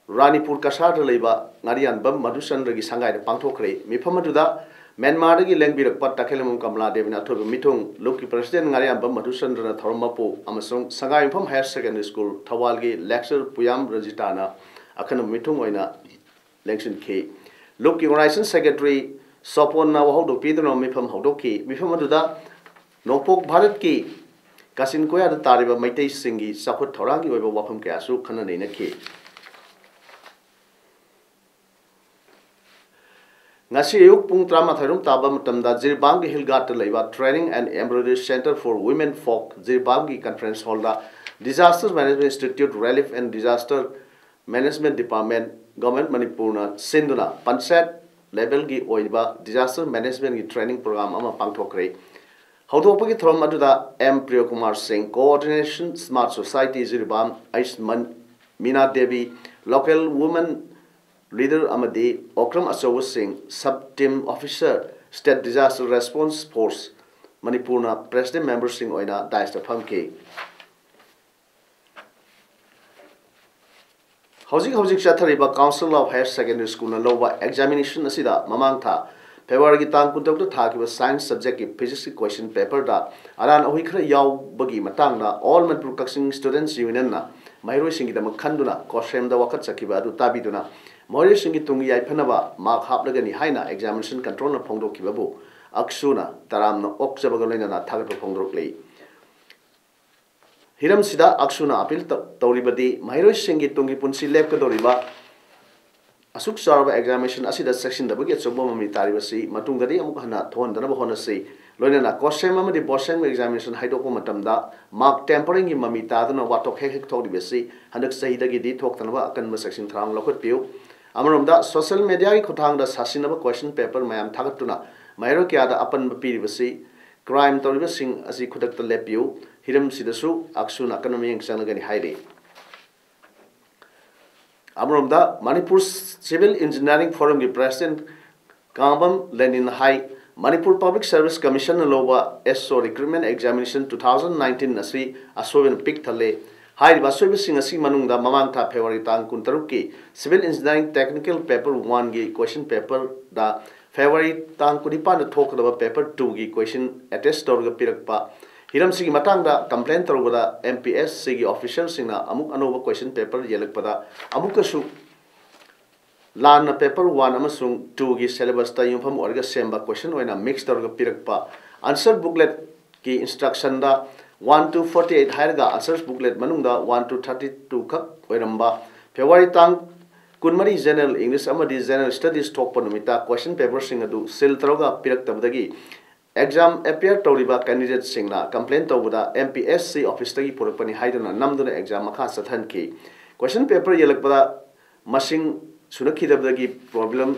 ꯔꯥꯅꯤꯄꯨꯔ ꯀꯁꯥꯔꯗ ꯂꯩꯕ ꯉꯥꯔꯤꯌꯥꯟꯕꯝ ꯃꯙꯨꯆꯟꯗ꯭ꯔꯒꯤ ꯁꯪꯒꯥꯏꯗ ꯄꯥꯡꯊꯣꯛꯈ꯭ꯔꯦ꯫ ꯃꯤꯐꯝ ꯑꯗꯨꯗ ꯃ꯭ꯌꯥꯟꯃꯥꯔꯗꯒꯤ ꯂꯦꯡꯕꯤꯔꯛꯄ ꯇꯈꯦꯂꯝꯕꯝ ꯀꯃꯂꯥ ꯗꯦꯕꯤꯅ ꯑꯊꯣꯏꯕ ꯃꯤꯊꯨꯡ, ꯂꯨꯞꯀꯤ president ꯉꯥꯔꯤꯌꯥꯟꯕꯝ ꯃꯙꯨꯆꯟꯗ꯭ꯔꯅ ꯊꯧꯔꯝ ꯃꯄꯨ ꯑꯃꯁꯨꯡ ꯁꯉꯥꯏꯌꯨꯝꯐꯝ Higher Secondary School ꯊꯧꯕꯥꯜꯒꯤ lecturer ꯄꯨꯌꯥꯝ ꯔꯟꯖꯤꯇꯥꯅ ꯑꯈꯟꯅꯕ ꯃꯤꯊꯨꯡ ꯑꯣꯏꯅ ꯂꯦꯡꯁꯤꯟꯈꯤ꯫ ꯂꯨꯞꯀꯤ organization secretary ꯁꯣꯄꯣꯟꯅ ꯋꯥꯍꯧꯗꯣꯛ ꯄꯤꯗꯨꯅ ꯃꯤꯐꯝ ꯍꯧꯗꯣꯛꯈꯤ꯫ ꯃꯤꯐꯝ ꯑꯗꯨꯗ ꯅꯣꯡꯄꯣꯛ ꯚꯥꯔꯠꯀꯤ ꯀꯥꯆꯤꯟ ꯀꯣꯌꯥꯗ ꯇꯥꯔꯤꯕ ꯃꯩꯇꯩꯁꯤꯡꯒꯤ ꯆꯥꯎꯈꯠ ꯊꯧꯔꯥꯡꯒꯤ ꯑꯣꯏꯕ ꯋꯥꯐꯝ ꯀꯌꯥꯁꯨ ꯈꯟꯅ ꯅꯩꯅꯈꯤ꯫ ꯉꯁꯤ ꯑꯌꯨꯛ ꯄꯨꯡ ꯇꯔꯥꯃꯥꯊꯣꯏ ꯔꯣꯝ ꯇꯥꯕ ꯃꯇꯝꯗ ꯖꯤꯔꯤꯕꯥꯝꯒꯤ ꯍꯤꯜ ꯒꯥꯔꯗꯇ ꯂꯩꯕ Training and Embroidery Centre for Women Folk ꯖꯤꯔꯤꯕꯥꯝꯒꯤ conference hall the Disaster Management Institute, Relief and Disaster Management Department, Government ꯃꯅꯤꯄꯨꯔꯅ ꯁꯤꯟꯗꯨꯅ ꯄꯟꯆꯥꯌꯠ level ꯒꯤ ꯑꯣꯏꯕ disaster management ꯀꯤ training program ꯑꯃ ꯄꯥꯡꯊꯣꯛꯈ꯭ꯔꯦ꯫ ꯍꯧꯗꯣꯛꯄꯒꯤ ꯊꯧꯔꯝ ꯑꯗꯨꯗ ꯑꯦꯝ ꯄ꯭ꯔꯤꯌꯣꯀꯨꯃꯥꯔ ꯁꯤꯡ, Coordination Smart Society ꯖꯤꯔꯤꯕꯥꯝ, ꯑꯩꯁ ꯃꯟ-, ꯃꯤꯅꯥ ꯗꯦꯕꯤ, Local Women Leader ꯑꯃꯗꯤ Okram ꯑꯆꯧꯕꯁꯤꯡ, Sub Team Officer, State Disaster Response Force ꯃꯅꯤꯄꯨꯔꯅ president member ꯁꯤꯡ ꯑꯣꯏꯅ dais ꯇ ꯐꯝꯈꯤ꯫ ꯍꯧꯖꯤꯛ ꯍꯧꯖꯤꯛ ꯆꯠꯊꯔꯤꯕ Council of Higher Secondary School ꯅ ꯂꯧꯕ examination ꯑꯁꯤꯗ ꯃꯃꯥꯡ ꯊꯥ February ꯒꯤ ꯇꯥꯡ ꯀꯨꯟꯇꯔꯨꯛꯇ ꯊꯥꯈꯤꯕ science subject ꯀꯤ physics ꯀꯤ question paper ꯗ ꯑꯔꯥꯟ ꯑꯍꯣꯏ ꯈꯔ ꯌꯥꯎꯕꯒꯤ ꯃꯇꯥꯡꯗ All Manipur Kakching Students Union ꯅ ꯃꯍꯩꯔꯣꯏꯁꯤꯡꯒꯤꯗꯃꯛ ꯈꯟꯗꯨꯅ ꯀꯣꯁꯦꯝꯗ ꯋꯥꯀꯠꯆꯈꯤꯕ ꯑꯗꯨ ꯇꯥꯕꯤꯗꯨꯅ ꯃꯍꯩꯔꯣꯏꯁꯤꯡꯒꯤ ꯇꯨꯡꯒꯤ ꯌꯥꯏꯐꯅꯕ mark ꯍꯥꯞꯂꯒꯅꯤ ꯍꯥꯏꯅ examination control ꯅ ꯐꯣꯡꯗꯣꯛꯈꯤꯕꯕꯨ ꯑꯛꯁꯨꯅ ꯇꯔꯥꯝꯅ ꯑꯣꯛꯆꯕꯒ ꯂꯣꯏꯅꯅ ꯊꯥꯒꯠꯄ ꯐꯣꯡꯗꯣꯔꯛꯂꯤ꯫ ꯍꯤꯔꯝꯁꯤꯗ ꯑꯛꯁꯨꯅ appeal ꯇꯧ-, ꯇꯧꯔꯤꯕꯗꯤ ꯃꯍꯩꯔꯣꯏꯁꯤꯡꯒꯤ ꯇꯨꯡꯒꯤ ꯄꯨꯟꯁꯤ ꯂꯦꯞꯀꯗꯧꯔꯤꯕ ꯑꯁꯨꯛ ꯆꯥꯎꯔꯕ examination ꯑꯁꯤꯗ ꯆꯦꯛꯁꯤꯟꯗꯕꯒꯤ ꯑꯆꯧꯕ ꯃꯃꯤ ꯇꯥꯔꯤꯕꯁꯤ ꯃꯇꯨꯡꯗꯗꯤ ꯑꯃꯨꯛ ꯍꯟꯅ ꯊꯣꯛꯍꯟꯗꯅꯕ ꯍꯣꯠꯅꯁꯤ꯫ ꯂꯣꯏꯅꯅ COHSEM ꯑꯃꯗꯤ BOSEM examination ꯍꯥꯏꯗꯣꯛꯄ ꯃꯇꯝꯗ mark tampering ꯒꯤ ꯃꯃꯤ ꯇꯥꯗꯨꯅ ꯋꯥꯊꯣꯛ ꯍꯦꯛ ꯍꯦꯛ ꯊꯣꯛꯂꯤꯕꯁꯤ ꯍꯟꯗꯛ ꯆꯍꯤꯗꯒꯤꯗꯤ ꯊꯣꯛꯇꯅꯕ ꯑꯀꯟꯕ ꯆꯦꯛꯁꯤꯟ ꯊꯧꯔꯥꯡ ꯂꯧꯈꯠꯄꯤꯌꯨ꯫ ꯑꯃꯔꯣꯝꯗ social media ꯒꯤ ꯈꯨꯠꯊꯥꯡꯗ ꯁꯥꯁꯤꯟꯅꯕ question paper ꯃꯌꯥꯝ ꯊꯥꯒꯠꯇꯨꯅ ꯃꯍꯩꯔꯣꯏ ꯀꯌꯥꯗ ꯑꯄꯟꯕ ꯄꯤꯔꯤꯕꯁꯤ crime ꯇꯧꯔꯤꯕꯁꯤꯡ ꯑꯁꯤ ꯈꯨꯗꯛꯇ ꯂꯦꯞꯄꯤꯌꯨ꯫ ꯍꯤꯔꯝꯁꯤꯗꯁꯨ ꯑꯛꯁꯨꯅ ꯑꯀꯟꯕ ꯃꯤꯠꯌꯦꯡ ꯆꯪꯂꯒꯅꯤ ꯍꯥꯏꯔꯤ꯫ ꯑꯃꯔꯣꯝꯗ ꯃꯅꯤꯄꯨꯔ Civil Engineering Forum ꯒꯤ president ꯀꯥꯡꯕꯝ ꯂꯦꯅꯤꯟꯅ ꯍꯥꯏ, ꯃꯅꯤꯄꯨꯔ Public Service Commission ꯅ ꯂꯧꯕ S O recruitment examination two thousand nineteen ꯑꯁꯤ ꯑꯁꯣꯏꯕꯅ ꯄꯤꯛ ꯊꯜꯂꯦ꯫ ꯍꯥꯏꯔꯤꯕ ꯑꯁꯣꯏꯕꯁꯤꯡ ꯑꯁꯤꯒꯤ ꯃꯅꯨꯡꯗ ꯃꯃꯥꯡ ꯊꯥ February ꯇꯥꯡ ꯀꯨꯟꯇꯔꯨꯛꯀꯤ Civil Engineering Technical Paper one ꯒꯤ question paper ꯗ February ꯇꯥꯡ ꯀꯨꯟꯅꯤꯄꯥꯟꯗ ꯊꯣꯛꯀꯗꯕ paper two ꯒꯤ question attach ꯇꯧꯔꯒ ꯄꯤꯔꯛꯄ ꯍꯤꯔꯝꯁꯤꯒꯤ ꯃꯇꯥꯡꯗ complain ꯇꯧꯔꯨꯕꯗ M P S C ꯒꯤ officer ꯁꯤꯡꯅ ꯑꯃꯨꯛ ꯑꯅꯧꯕ question paper ꯌꯦꯜꯂꯛꯄꯗ ꯑꯃꯨꯛꯀꯁꯨ ꯂꯥꯟꯅ paper one ꯑꯃꯁꯨꯡ two ꯒꯤ syllabus ꯇ ꯌꯨꯝꯐꯝ ꯑꯣꯏꯔꯒ ꯁꯦꯝꯕ question ꯑꯣꯏꯅ mix ꯇꯧꯔꯒ ꯄꯤꯔꯛꯄ꯫ Answer booklet ꯀꯤ instruction the one to forty eight ꯍꯥꯏꯔꯒ answers booklet ꯃꯅꯨꯡꯗ one to thirty two ꯈꯛ ꯑꯣꯏꯔꯝꯕ, ꯐꯦꯕ꯭ꯔꯨꯋꯥꯔꯤ ꯇꯥꯡ ꯀꯨꯟꯃꯔꯤ General English ꯑꯃꯗꯤ General Studies ꯊꯣꯛꯄ ꯅꯨꯃꯤꯠꯇ question paperꯁꯤꯡ ꯑꯗꯨ seal ꯇꯧꯔꯒ ꯄꯤꯔꯛꯇꯕꯗꯒꯤ exam appear ꯇꯧꯔꯤꯕ candidateꯁꯤꯡꯅ complain ꯇꯧꯕꯗ M P S C officeꯇꯒꯤ ꯄꯨꯔꯛꯄꯅꯤ ꯍꯥꯏꯗꯨꯅ ꯅꯝꯗꯨꯅ exam ꯃꯈꯥ ꯆꯠꯊꯍꯟꯈꯤ꯫ Question paper ꯌꯦꯜꯂꯛꯄꯗ ꯃꯁꯤꯡ ꯁꯨꯅꯈꯤꯗꯕꯗꯒꯤ problem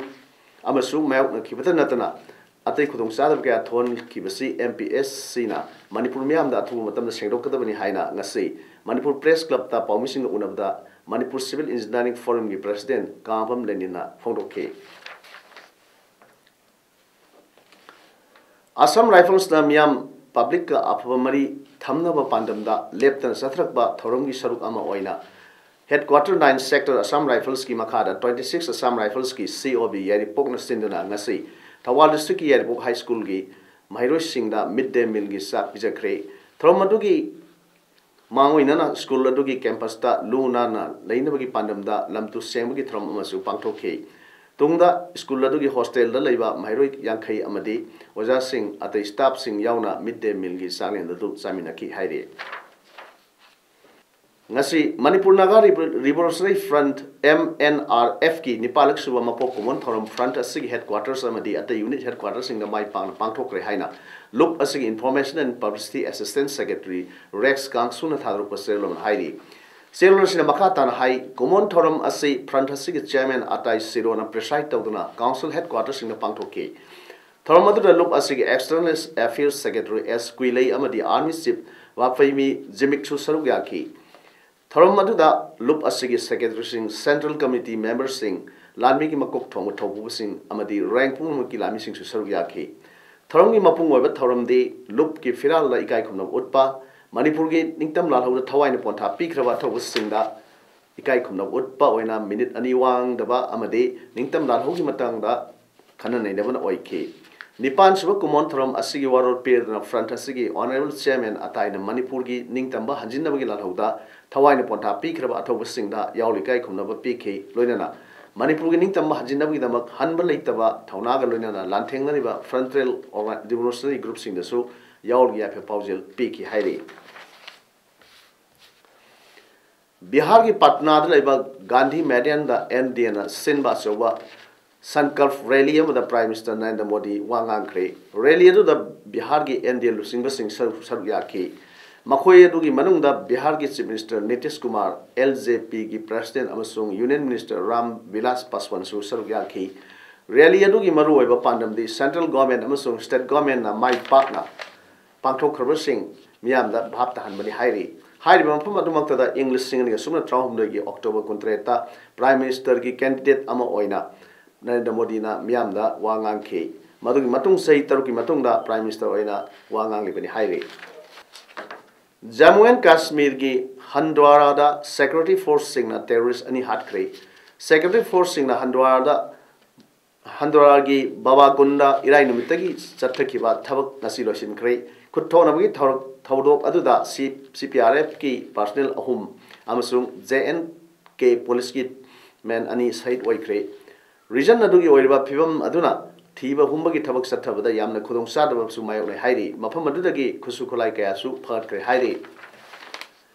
ꯑꯃꯁꯨ ꯃꯥꯌꯣꯛꯅꯈꯤꯕꯇ ꯅꯠꯇꯅ ꯑꯇꯩ ꯈꯨꯗꯣꯡꯆꯥꯗꯕ ꯀꯌꯥ ꯊꯣꯛꯍꯟꯈꯤꯕꯁꯤ M P S Cꯅ ꯃꯅꯤꯄꯨꯔ ꯃꯤꯌꯥꯝꯗ ꯑꯊꯨꯕ ꯃꯇꯝꯗ ꯁꯦꯡꯗꯣꯛꯀꯗꯕꯅꯤ ꯍꯥꯏꯅ ꯉꯁꯤ Manipur Press Clubꯇ ꯄꯥꯎꯃꯤꯁꯤꯡꯒ ꯎꯅꯕꯗ Manipur Civil Engineering Forumꯒꯤ President ꯀꯥꯉꯥꯐꯝ ꯂꯦꯅꯤꯟꯅ ꯐꯣꯡꯗꯣꯛꯈꯤ꯫ Assam Riflesꯅ ꯃꯤꯌꯥꯝ publicꯀ ꯑꯐꯕ ꯃꯔꯤ ꯊꯝꯅꯕ ꯄꯥꯟꯗꯝꯗ ꯂꯦꯞꯇꯅ ꯆꯠꯊꯔꯛꯄ ꯊꯧꯔꯝꯒꯤ ꯁꯔꯨꯛ ꯑꯃ ꯑꯣꯏꯅ Headquarter nine Sector Assam Riflesꯀꯤ ꯃꯈꯥꯗ twenty six Assam Riflesꯀꯤ C O B ꯌꯥꯏꯔꯤꯄꯣꯛꯅ ꯁꯤꯟꯗꯨꯅ ꯉꯁꯤ ꯊꯧꯕꯥꯜ districtꯀꯤ ꯌꯥꯏꯔꯤꯄꯣꯛ High Schoolꯒꯤ ꯃꯍꯩꯔꯣꯏꯁꯤꯡꯗ mid day mealꯒꯤ ꯆꯥꯛ ꯄꯤꯖꯈ꯭ꯔꯦ꯫ ꯊꯧꯔꯝ ꯑꯗꯨꯒꯤ ꯃꯥꯡꯑꯣꯏꯅꯅ school ꯑꯗꯨꯒꯤ campusꯇ ꯂꯨ ꯅꯥꯟꯅ ꯂꯩꯅꯕꯒꯤ ꯄꯥꯟꯗꯝꯗ ꯂꯝ ꯇꯨ ꯁꯦꯡꯕꯒꯤ ꯊꯧꯔꯝ ꯑꯃꯁꯨ ꯄꯥꯡꯊꯣꯛꯈꯤ꯫ ꯇꯨꯡꯗ school ꯑꯗꯨꯒꯤ hostelꯗ ꯂꯩꯕ ꯃꯍꯩꯔꯣꯏ ꯌꯥꯡꯈꯩ ꯑꯃꯗꯤ ꯑꯣꯖꯥꯁꯤꯡ, ꯑꯇꯩ staffꯁꯤꯡ ꯌꯥꯎꯅ mid day mealꯒꯤ ꯆꯥꯛꯂꯦꯟ ꯑꯗꯨ ꯆꯥꯃꯤꯟꯅꯈꯤ ꯍꯥꯏꯔꯤ꯫ ꯉꯁꯤ Manipur Naga Revo-, Revolutionary Front, M N R Fꯀꯤ ꯅꯤꯄꯥꯜꯂꯛ ꯁꯨꯕ ꯃꯄꯣꯛ ꯀꯨꯝꯑꯣꯟ ꯊꯧꯔꯝ front ꯑꯁꯤꯒꯤ headquarters ꯑꯃꯗꯤ ꯑꯇꯩ unit headquartersꯁꯤꯡꯗ ꯃꯥꯏ ꯄꯥꯛꯅ ꯄꯥꯡꯊꯣꯛꯈ꯭ꯔꯦ ꯍꯥꯏꯅ ꯂꯨꯞ ꯑꯁꯤꯒꯤ Information and Publicity Assistant Secretary Rex ꯀꯥꯡꯁꯨꯅ ꯊꯥꯗꯣꯔꯛꯄ ꯆꯦꯔꯣꯜ ꯑꯃꯅ ꯍꯥꯏꯔꯤ꯫ ꯆꯦꯔꯣꯜ ꯑꯁꯤꯅ ꯃꯈꯥ ꯇꯥꯅ ꯍꯥꯏ, ꯀꯨꯝꯑꯣꯟ ꯊꯧꯔꯝ ꯑꯁꯤ front ꯑꯁꯤꯒꯤ chairman ꯑꯇꯥꯏ ꯁꯤꯔꯣꯅ preside ꯇꯧꯗꯨꯅ council headquartersꯁꯤꯡꯗ ꯄꯥꯡꯊꯣꯛꯈꯤ꯫ ꯊꯧꯔꯝ ꯑꯗꯨꯗ ꯂꯨꯞ ꯑꯁꯤꯒꯤ External Affairs Secretary S ꯀꯨꯏꯂꯩ ꯑꯃꯗꯤ Army Chief ꯋꯥꯐꯩꯃꯤ ꯖꯤꯃꯤꯛꯁꯨ ꯁꯔꯨꯛ ꯌꯥꯈꯤ꯫ ꯊꯧꯔꯝ ꯑꯗꯨꯗ ꯂꯨꯞ ꯑꯁꯤꯒꯤ secretaryꯁꯤꯡ, central committee memberꯁꯤꯡ, ꯂꯥꯟꯃꯤꯒꯤ ꯃꯀꯣꯛ ꯊꯣꯡꯕ ꯊꯧꯄꯨꯕꯁꯤꯡ ꯑꯃꯗꯤ rank ꯄꯨꯝꯅꯃꯛꯀꯤ ꯂꯥꯟꯃꯤꯁꯤꯡꯁꯨ ꯁꯔꯨꯛ ꯌꯥꯈꯤ꯫ ꯊꯧꯔꯝꯒꯤ ꯃꯄꯨꯡ ꯑꯣꯏꯕ ꯊꯧꯔꯝꯗꯤ ꯂꯨꯞꯀꯤ ꯐꯤꯔꯥꯜꯗ ꯏꯀꯥꯏ ꯈꯨꯝꯅꯕ ꯎꯠꯄ, ꯃꯅꯤꯄꯨꯔꯒꯤ ꯅꯤꯡꯇꯝ ꯂꯥꯜꯍꯧꯗ ꯊꯋꯥꯏꯅ ꯄꯣꯟꯊꯥ ꯄꯤꯈ꯭ꯔꯕ ꯑꯊꯧꯕꯁꯤꯡꯗ ꯏꯀꯥꯏ ꯈꯨꯝꯅꯕ ꯎꯠꯄ ꯑꯣꯏꯅ minute ꯑꯅꯤ ꯋꯥꯡꯗꯕ ꯑꯃꯗꯤ ꯅꯤꯡꯇꯝ ꯂꯥꯜꯍꯧꯒꯤ ꯃꯇꯥꯡꯗ ꯈꯟꯅ ꯅꯩꯅꯕꯅ ꯑꯣꯏꯈꯤ꯫ ꯅꯤꯄꯥꯟꯁꯨꯕ ꯀꯨꯝꯑꯣꯟ ꯊꯧꯔꯝ ꯑꯁꯤꯒꯤ ꯋꯥꯔꯣꯜ ꯄꯤꯔꯗꯨꯅ front ꯑꯁꯤꯒꯤ Honourable Chairman ꯑꯇꯥꯏꯅ ꯃꯅꯤꯄꯨꯔꯒꯤ ꯅꯤꯡꯇꯝꯕ ꯍꯟꯖꯤꯟꯅꯕꯒꯤ ꯂꯥꯜꯍꯧꯗ ꯊꯋꯥꯏꯅ ꯄꯣꯟꯊꯥ ꯄꯤꯈ꯭ꯔꯕ ꯑꯊꯧꯕꯁꯤꯡꯗ ꯌꯥꯎꯂꯤ ꯏꯀꯥꯏ ꯈꯨꯝꯅꯕ ꯄꯤꯈꯤ꯫ ꯂꯣꯏꯅꯅ ꯃꯅꯤꯄꯨꯔꯒꯤ ꯅꯤꯡꯇꯝꯕ ꯍꯟꯖꯤꯟꯅꯕꯒꯤꯗꯃꯛ ꯍꯟꯕ ꯂꯩꯇꯕ ꯊꯧꯅꯥꯒ ꯂꯣꯏꯅꯅ ꯂꯥꯟꯊꯦꯡꯅꯔꯤꯕ frontal revolutionary group ꯁꯤꯡꯗꯁꯨ ꯌꯥꯎꯔꯒ ꯌꯥꯏꯐ ꯄꯥꯎꯖꯦꯜ ꯄꯤꯈꯤ ꯍꯥꯏꯔꯤ꯫ ꯕꯤꯍꯥꯔꯒꯤ ꯄꯠꯅꯥꯗ ꯂꯩꯕ ꯒꯥꯟꯙꯤ ꯃꯩꯗꯥꯟꯗ ꯑꯦꯟ ꯗꯤ ꯑꯦꯅ ꯁꯤꯟꯕ ꯑꯆꯧꯕ ꯁꯟꯀꯜꯞ ꯔꯦꯂꯤ ꯑꯃꯗ Prime Minister ꯅꯔꯦꯟꯗ꯭ꯔ ꯃꯣꯗꯤ ꯋꯥ ꯉꯥꯡꯈ꯭ꯔꯦ꯫ ꯔꯦꯂꯤ ꯑꯗꯨꯗ ꯕꯤꯍꯥꯔꯒꯤ ꯑꯦꯟ ꯗꯤ ꯑꯦ ꯂꯨꯆꯤꯡꯕꯁꯤꯡ ꯁꯔꯨꯛ ꯁꯔꯨꯛ ꯌꯥꯈꯤ꯫ ꯃꯈꯣꯏ ꯑꯗꯨꯒꯤ ꯃꯅꯨꯡꯗ ꯕꯤꯍꯥꯔꯒꯤ Chief Minister Nitish Kumar, L J ꯄꯤꯒꯤ President ꯑꯃꯁꯨꯡ Union Minister ꯔꯥꯝ ꯕꯤꯂꯥꯁ ꯄꯥꯁꯋꯥꯟꯁꯨ ꯁꯔꯨꯛ ꯌꯥꯈꯤ꯫ ꯔꯦꯂꯤ ꯑꯗꯨꯒꯤ ꯃꯔꯨꯑꯣꯏꯕ ꯄꯥꯟꯗꯝꯗꯤ central government ꯑꯃꯁꯨꯡ state governmentꯅ ꯃꯥꯏ ꯄꯥꯛꯅ ꯄꯥꯡꯊꯣꯛꯈ꯭ꯔꯕꯁꯤꯡ ꯃꯤꯌꯥꯝꯗ ꯚꯥꯞ ꯇꯥꯍꯟꯕꯅꯤ ꯍꯥꯏꯔꯤ꯫ ꯍꯥꯏꯔꯤꯕ ꯃꯐꯝ ꯑꯗꯨꯃꯛꯇꯗ ꯏꯪ ꯂꯤꯁꯤꯡ ꯑꯅꯤꯒ ꯁꯨꯞꯅ ꯇꯔꯥꯍꯨꯝꯗꯣꯏꯒꯤ October ꯀꯨꯟꯇꯔꯦꯠꯇ Prime Ministerꯒꯤ candidate ꯑꯃ ꯑꯣꯏꯅ ꯅꯔꯦꯟꯗ꯭ꯔ ꯃꯣꯗꯤꯅ ꯃꯤꯌꯥꯝꯗ ꯋꯥ ꯉꯥꯡꯈꯤ꯫ ꯃꯗꯨꯒꯤ ꯃꯇꯨꯡ, ꯆꯍꯤ ꯇꯔꯨꯛꯀꯤ ꯃꯇꯨꯡꯗ Prime Minister ꯑꯣꯏꯅ ꯋꯥ ꯉꯥꯡꯂꯤꯕꯅꯤ ꯍꯥꯏꯔꯤ꯫ ꯖꯝꯃꯨ ꯑꯦꯟ ꯀꯥꯁꯃꯤꯔꯒꯤ ꯍꯟꯗ꯭ꯋꯥꯔꯥꯗ security forceꯁꯤꯡꯅ terrorist ꯑꯅꯤ ꯍꯥꯠꯈ꯭ꯔꯦ꯫ Security forceꯁꯤꯡꯅ ꯍꯟꯗ꯭ꯋꯥꯔꯥꯗ ꯍꯟꯗ꯭ꯋꯥꯔꯥꯒꯤ ꯕꯥꯕꯥꯒꯨꯟꯗ ꯏꯔꯥꯏ ꯅꯨꯃꯤꯠꯇꯒꯤ ꯆꯠꯊꯈꯤꯕ ꯊꯕꯛ ꯉꯁꯤ ꯂꯣꯏꯁꯤꯟꯈ꯭ꯔꯦ꯫ ꯈꯨꯠ ꯊꯣꯛꯅꯕꯒꯤ ꯊꯧꯔꯛ-, ꯊꯧꯗꯣꯛ ꯑꯗꯨꯗ ꯁꯤ-, ꯁꯤ ꯄꯤ ꯑꯥꯔ ꯑꯦꯐꯀꯤ personnel ꯑꯍꯨꯝ ꯑꯃꯁꯨꯡ J N K policeꯀꯤ man ꯑꯅꯤ ꯁꯍꯤꯗ ꯑꯣꯏꯈ꯭ꯔꯦ꯫ Region ꯑꯗꯨꯒꯤ ꯑꯣꯏꯔꯤꯕ ꯐꯤꯕꯝ ꯑꯗꯨꯅ ꯊꯤꯕ ꯍꯨꯝꯕꯒꯤ ꯊꯕꯛ ꯆꯠꯊꯕꯗ ꯌꯥꯝꯅ ꯈꯨꯗꯣꯡꯆꯥꯗꯕ ꯑꯃꯁꯨ ꯃꯥꯌꯣꯛꯅꯩ ꯍꯥꯏꯔꯤ꯫ ꯃꯐꯝ ꯑꯗꯨꯗꯒꯤ ꯈꯨꯠꯁꯨ ꯈꯨꯠꯂꯥꯏ ꯀꯌꯥꯁꯨ ꯐꯒꯠꯈ꯭ꯔꯦ ꯍꯥꯏꯔꯤ꯫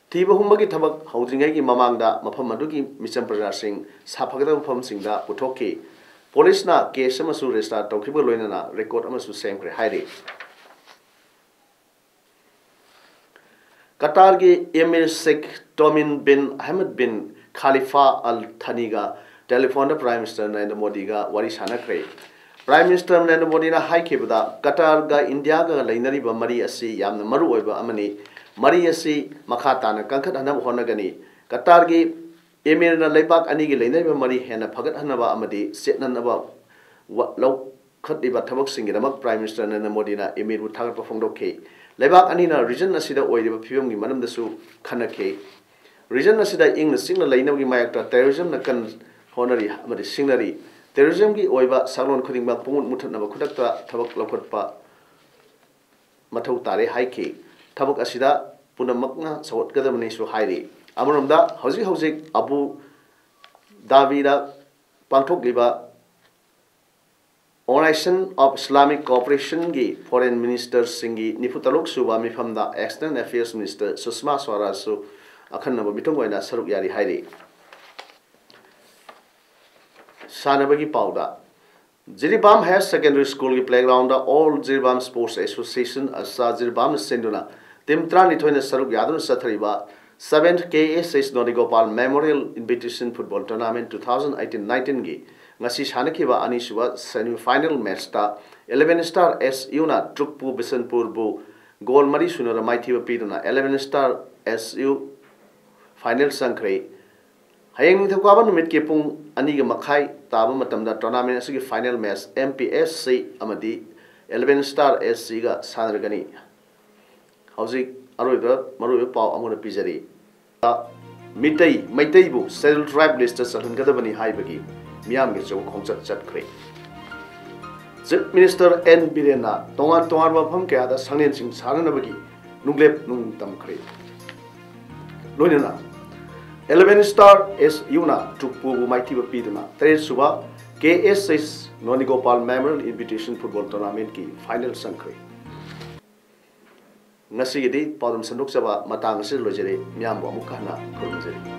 ꯊꯤꯕ ꯍꯨꯝꯕꯒꯤ ꯊꯕꯛ ꯍꯧꯗ꯭ꯔꯤꯉꯩꯒꯤ ꯃꯃꯥꯡꯗ ꯃꯐꯝ ꯑꯗꯨꯒꯤ ꯃꯤꯆꯝ ꯄ꯭ꯔꯖꯥꯁꯤꯡ ꯁꯥꯐꯒꯗꯕ ꯃꯐꯝꯁꯤꯡꯗ ꯄꯨꯊꯣꯛꯈꯤ꯫ ꯄꯨꯂꯤꯁꯅ case ꯑꯃꯁꯨ register ꯇꯧꯈꯤꯕꯒ ꯂꯣꯏꯅꯅ record ꯑꯃꯁꯨ ꯁꯦꯝꯈ꯭ꯔꯦ ꯍꯥꯏꯔꯤ꯫ ꯀꯇꯥꯔꯒꯤ ꯑꯦꯃꯤꯔ ꯁꯦꯈ ꯇꯣꯃꯤꯝ ꯕꯤꯟ ꯑꯍꯃꯗ ꯕꯤꯟ ꯈꯥꯂꯤꯐꯥ ꯑꯜ ꯊꯥꯅꯤꯒ telephoneꯗ Prime Minister ꯅꯔꯦꯟꯗ꯭ꯔ ꯃꯣꯗꯤꯒ ꯋꯥꯔꯤ ꯁꯥꯟꯅꯈ꯭ꯔꯦ꯫ Prime Minister ꯅꯔꯦꯟꯗ꯭ꯔ ꯃꯣꯗꯤꯅ ꯍꯥꯏꯈꯤꯕꯗ, ꯀꯇꯥꯔꯒ ꯏꯟꯗꯤꯌꯥꯒ ꯂꯩꯅꯔꯤꯕ ꯃꯔꯤ ꯑꯁꯤ ꯌꯥꯝꯅ ꯃꯔꯨ ꯑꯣꯏꯕ ꯑꯃꯅꯤ꯫ ꯃꯔꯤ ꯑꯁꯤ ꯃꯈꯥ ꯇꯥꯅ ꯀꯟꯈꯠꯍꯟꯅꯕ ꯍꯣꯠꯅꯒꯅꯤ꯫ ꯀꯇꯥꯔꯒꯤ ꯑꯦꯃꯤꯔꯅ ꯂꯩꯕꯥꯛ ꯑꯅꯤꯒꯤ ꯂꯩꯅꯔꯤꯕ ꯃꯔꯤ ꯍꯦꯟꯅ ꯐꯒꯠꯍꯟꯅꯕ ꯑꯃꯗꯤ ꯆꯦꯠꯅꯅꯕ ꯋꯥ-, ꯂꯧꯈꯠꯂꯤꯕ ꯊꯕꯛꯁꯤꯡꯒꯤꯗꯃꯛ Prime Minister ꯅꯔꯦꯟꯗ꯭ꯔ ꯃꯣꯗꯤꯅ ꯑꯦꯃꯤꯔꯕꯨ ꯊꯥꯒꯠꯄ ꯐꯣꯡꯗꯣꯛꯈꯤ꯫ ꯂꯩꯕꯥꯛ ꯑꯅꯤꯅ region ꯑꯁꯤꯗ ꯑꯣꯏꯔꯤꯕ ꯐꯤꯕꯝꯒꯤ ꯃꯔꯝꯗꯁꯨ ꯈꯟꯅꯈꯤ꯫ Region ꯑꯁꯤꯗ ꯏꯪꯅ ꯆꯤꯛꯅ ꯂꯩꯅꯕꯒꯤ ꯃꯥꯌꯣꯛꯇ terrorismꯅ ꯀꯟꯅ ꯍꯣꯠꯅꯔꯤ ꯑꯃꯗꯤ ꯁꯤꯡꯅꯔꯤ꯫ Terrorismꯒꯤ ꯑꯣꯏꯕ ꯁꯛꯂꯣꯟ ꯈꯨꯗꯤꯡꯃꯛ ꯄꯨꯡꯃꯨꯠ ꯃꯨꯊꯠꯅꯕ ꯈꯨꯗꯛꯇ ꯊꯕꯛ ꯂꯧꯈꯠꯄ ꯃꯊꯧ ꯇꯥꯔꯦ ꯍꯥꯏꯈꯤ꯫ ꯊꯕꯛ ꯑꯁꯤꯗ ꯄꯨꯝꯅꯃꯛꯅ ꯁꯧꯒꯠꯀꯗꯕꯅꯤꯁꯨ ꯍꯥꯏꯔꯤ꯫ ꯑꯃꯔꯣꯝꯗ, ꯍꯧꯖꯤꯛ ꯍꯧꯖꯤꯛ Abu ꯙꯥꯕꯤꯗ ꯄꯥꯡꯊꯣꯛꯂꯤꯕ Organization of Islamic Cooperation ꯒꯤ Foreign Minister ꯁꯤꯡꯒꯤ ꯅꯤꯐꯨ ꯇꯔꯨꯛ ꯁꯨꯕ ꯃꯤꯐꯝꯗ External Affairs Minister ꯁꯨꯁꯃꯥ ꯁ꯭ꯋꯥꯔꯥꯖꯁꯨ ꯑꯈꯟꯅꯕ ꯃꯤꯊꯨꯡ ꯑꯣꯏꯅ ꯁꯔꯨꯛ ꯌꯥꯔꯤ ꯍꯥꯏꯔꯤ꯫ ꯁꯥꯟꯅꯕꯒꯤ ꯄꯥꯎꯗ, ꯖꯤꯔꯤꯕꯥꯝ Higher Secondary School ꯒꯤ playground ꯗ All Jiribam Sports Association, ꯑꯁꯥ ꯖꯤꯔꯤꯕꯥꯝꯅ ꯁꯤꯟꯗꯨꯅ team ꯇꯔꯥꯅꯤꯊꯣꯏꯅ ꯁꯔꯨꯛ ꯌꯥꯗꯨꯅ ꯆꯠꯊꯔꯤꯕ seventh K S S Nonigopal Memorial Invitation Football Tournament two thousand eighteen nineteen ꯒꯤ ꯉꯁꯤ ꯁꯥꯟꯅꯈꯤꯕ ꯑꯅꯤꯁꯨꯕ semi final match ꯇ Eleven Star S U ꯅ ꯇ꯭ꯔꯨꯛꯄꯨ ꯕꯤꯁꯟꯄꯨꯔꯕꯨ goal ꯃꯔꯤ ꯁꯨꯅꯗ ꯃꯥꯏꯊꯤꯕ ꯄꯤꯗꯨꯅ Eleven Star S U final ꯆꯪꯈ꯭ꯔꯦ꯫ ꯍꯌꯦꯡ ꯅꯤꯡꯊꯧꯀꯥꯕ ꯅꯨꯃꯤꯠꯀꯤ ꯄꯨꯡ ꯑꯅꯤꯒ ꯃꯈꯥꯏ ꯇꯥꯕ ꯃꯇꯝꯗ tournament ꯑꯁꯤꯒꯤ final match M P S C ꯑꯃꯗꯤ Eleven Star S C ꯒ ꯁꯥꯟꯅꯔꯒꯅꯤ꯫ ꯍꯧꯖꯤꯛ ꯑꯔꯣꯏꯕ ꯃꯔꯨꯑꯣꯏꯕ ꯄꯥꯎ ꯑꯃꯅ ꯄꯤꯖꯔꯤ꯫ ꯃꯤꯇꯩ, ꯃꯩꯇꯩꯕꯨ Scheduled Tribe list ꯇ ꯆꯜꯍꯟꯒꯗꯕꯅꯤ ꯍꯥꯏꯕꯒꯤ ꯃꯤꯌꯥꯝꯒꯤ ꯑꯆꯧꯕ ꯈꯣꯡꯆꯠ ꯆꯠꯈ꯭ꯔꯦ꯫ Chief Minister N ꯕꯤꯔꯦꯟꯅ ꯇꯣꯉꯥꯟ ꯇꯣꯉꯥꯟꯕ ꯃꯐꯝ ꯀꯌꯥꯗ ꯁꯪꯂꯦꯟꯁꯤꯡ ꯁꯥꯟꯅꯅꯕꯒꯤ ꯅꯨꯡꯂꯦꯞ ꯅꯨꯡ ꯇꯝꯈ꯭ꯔꯦ꯫ ꯂꯣꯏꯅꯅ Eleven Star S U ꯅ ꯇ꯭ꯔꯨꯛꯄꯨꯕꯨ ꯃꯥꯏꯊꯤꯕ ꯄꯤꯗꯨꯅ ꯇꯔꯦꯠꯁꯨꯕ K S S Nonigopal Memorial Invitation Football Tournament ꯀꯤ final ꯆꯪꯈ꯭ꯔꯦ꯫ ꯉꯁꯤꯒꯤꯗꯤ ꯄꯥꯎꯗꯝ ꯁꯟꯗꯣꯛꯆꯕ ꯃꯇꯥꯡ ꯑꯁꯤꯗ ꯂꯣꯏꯖꯔꯦ꯫ ꯃꯤꯌꯥꯝꯕꯨ ꯑꯃꯨꯛ ꯍꯟꯅ ꯈꯨꯔꯨꯝꯖꯔꯤ꯫